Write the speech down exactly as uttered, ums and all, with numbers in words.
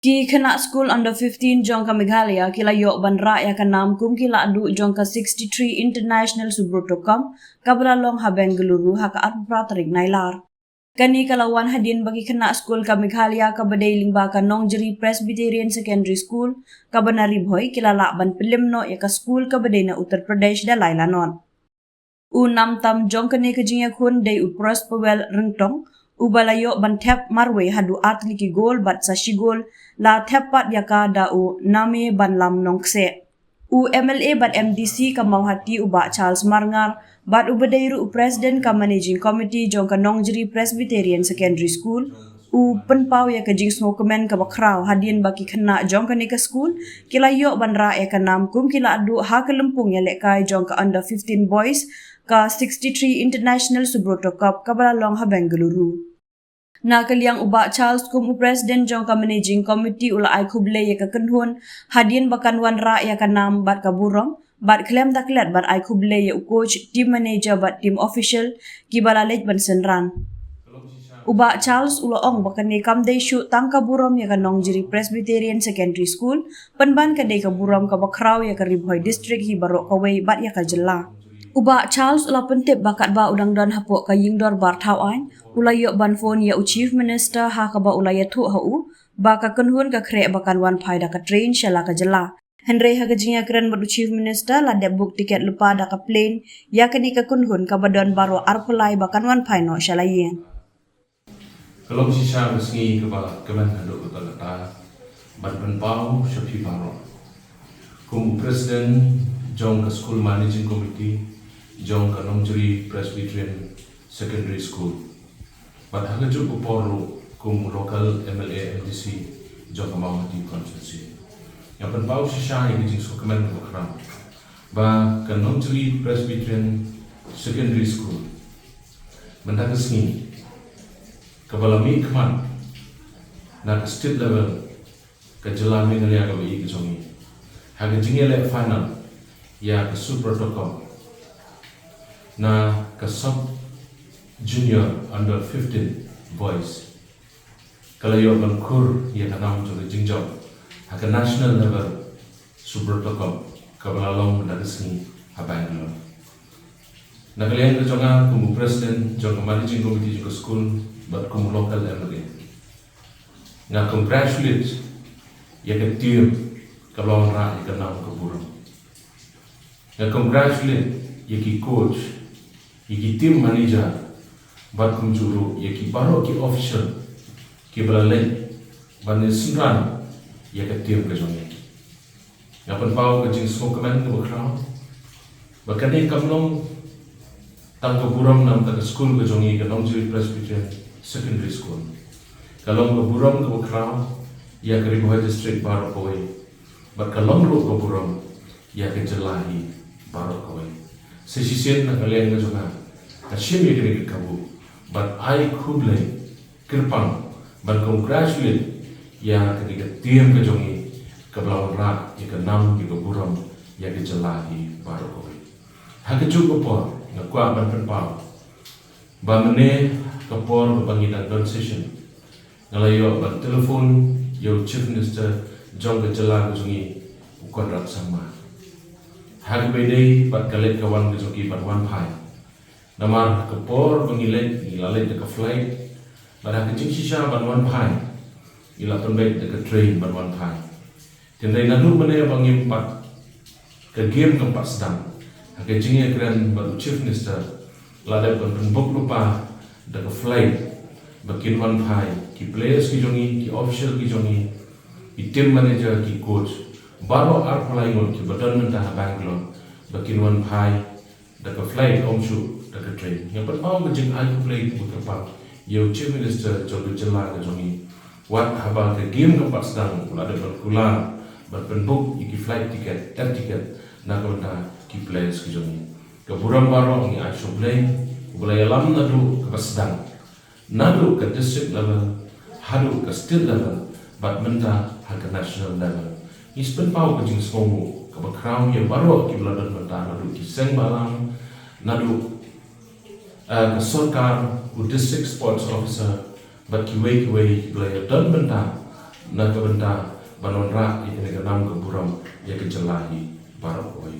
Ki khynnah skul under fifteen jong ka Meghalaya ki la ïoh ban rah ïa ka nam kum ki lahduh jong ka sixty-three International Subroto Cup kaba la long ha Bengaluru ha ka arphew phra tarik Nailar. Kane ka la wan hadien ba ki khynnah skul ka Meghalaya kaba dei lyngba ka Nongjri Presbyterian Secondary School kaba na Ri Bhoi ki la lah ban pynlem noh ïa ka skul kaba dei na Uttar Pradesh da lai lanot. U nam tam jong kane ka jingïakhun dei u Prosperwell Ryngtong, uba la ïoh ban thep marwei haduh ar tylli ki gol bad sa shi gol la thep pat ïa ka da u Name Banlam Nongkseh. U M L A bad M D C ka Mawhati, u Bah Charles Marngar, bad uba dei ruh u President ka Managing Committee jong ka Nongjri Presbyterian Secondary School, u pynpaw ïa ka jingsngewkmen kaba khraw hadien ba ki khynnah jong kane ka skul ki la ïoh ban rah ïa ka nam kum ki lahduh ha ka lympung ïalehkai jong ka under fifteen boys, ka sixty-three International Subroto Cup kaba la long ha Bengaluru. Na ka liang u Bah Charles kum u President jong ka Managing Committee u la ai khublei ïa ka kynhun hadien ba kan wanrah ïa ka nam bad ka burom, bad khlem da klet bad ai khublei ïa u coach, team manager bad team official kiba la leit ban synran. U Bah Charles u la ong ba kane kam dei shuh tang ka burom ïa ka Nongjri Presbyterian Secondary School, pynban ka dei ka burom kaba khraw ïa ka Ri Bhoi District hi baroh kawei bad ïa ka jylla. U Bah Charles u la pyntip ba katba u dang don hapoh ka ïing dorbar thaw aiñ, u la ïoh ban phone ïa u Chief Minister ha kaba u la ïathuh ha u ba ka kynhun ka khreh ba kan wan phai da ka train sha la ka jylla. Hynrei ha ka jingïakren bad u Chief Minister la dep book tiket lypa da ka plane ïa kane ka kynhun kaba don baroh arphew lai ba kan wan phai noh sha la ïing. Ka long shisha ka sngi kaba kmen haduh katta katta ban pynpaw sha phi baroh. Kum u President jong ka School Managing Committee jong ka Nongjri Presbyterian Secondary School, bad ha kajuh ka por ruh kum u local M L A M D C jong ka Mawhati constituency, nga pynpaw shisha ïa ka jingsngewkmen kaba khraw ba ka Nongjri Presbyterian Secondary School mynta ka sngi kaba la mih khmat na ka state level ka jylla Meghalaya kaba ïeit ka jong ngi ha ka jingïaleh final ïa ka Subroto Cup na ka sub junior under fifteen boys. Ka la ïoh ban khur ïa ka nam jong ka jingjop ha ka national level Subroto Cup kaba la long mynta ka sngi ha Bangalore. Na ka liang ka jong nga kum u President jong ka Managing Committee jong ka school bad kum u local M L A, nga congratulate ïa ka team kaba la wanrah ïa ka nam ka burom. Nga congratulate ïa ki coach, ïa ki team manager, bad kumjuh ruh ïa ki baroh ki official kiba la leit ban ïa synran ïa ka team ka jong ngi. Nga pynpaw ka jingsngewkmen kaba khraw ba kane kam long tang ka burom na ka bynta ka skul ka jong ngi, ka Nongjri Presbyterian Secondary School. Ka long ka burom kaba khraw ïa ka Ri Bhoi District baroh kawei, bad ka long ruh ka burom ïa ka jylla hi baroh kawei. Sa shisien na ka liang ka jong nga, nga shim ïa kane ka kabu bad ai khublei kyrpang ban congratulate ïa kane ka team ka jong ngi kaba la wanrah ïa ka nam, ïa ka burom ïa ka jylla hi baroh kawei. Ha kajuh ka por nga kwah ban pynpaw ba mynne ka por ba ngi dang don session, nga la ïoh ban telephone ïa u Chief Minister jong ka jylla ka jong ngi, u Conrad Sangma, ha kaba ïadei bad ka leit ka wan ka jong ki ban wan phai. Namar ka por ba ngi leit, ngi la leit da ka flight, bad ha ka jingshisha ban wan phai ngi la pynbeit da ka train ban wan phai. Hynrei naduh mynne ba ngim pat, ka game kam pat sdang, ha ka jingïakren bad u Chief Minister la dep ban pynbook lypa da ka flight ba kin wan phai ki players ki jong ngi, ki official ki jong ngi, ki team manager, ki coach, baroh arphew lai ngut kiba don mynta ha Bangalore ba kin wan phai da ka flight, ym shuh da ka train. Nga pynpaw ka jingai khublei kaba kyrpang ïa u Chief Minister jong ka jylla ka jong ngi. Wat haba ka game kam pat sdang u la dep ban kular ban pynbook ïa ki flight ticket, air ticket na ka bynta ki players ki jong ngi. Ka burom baroh ngi ai sha U Blei uba la ïalam naduh kaba sdang, naduh ka district level haduh ka state level, bad mynta ha ka national level. Ngi sa pynpaw ka jingsngewbha kaba khraw ïa baroh kiba la don mynta, naduh ki seng bhalang, naduh, eh, ka sorkar, u district sports officer, bad kiwei kiwei kiba la ïadon mynta na ka bynta ban wanrah ïa kane ka nam ka burom ïa ka jylla hi baroh kawei.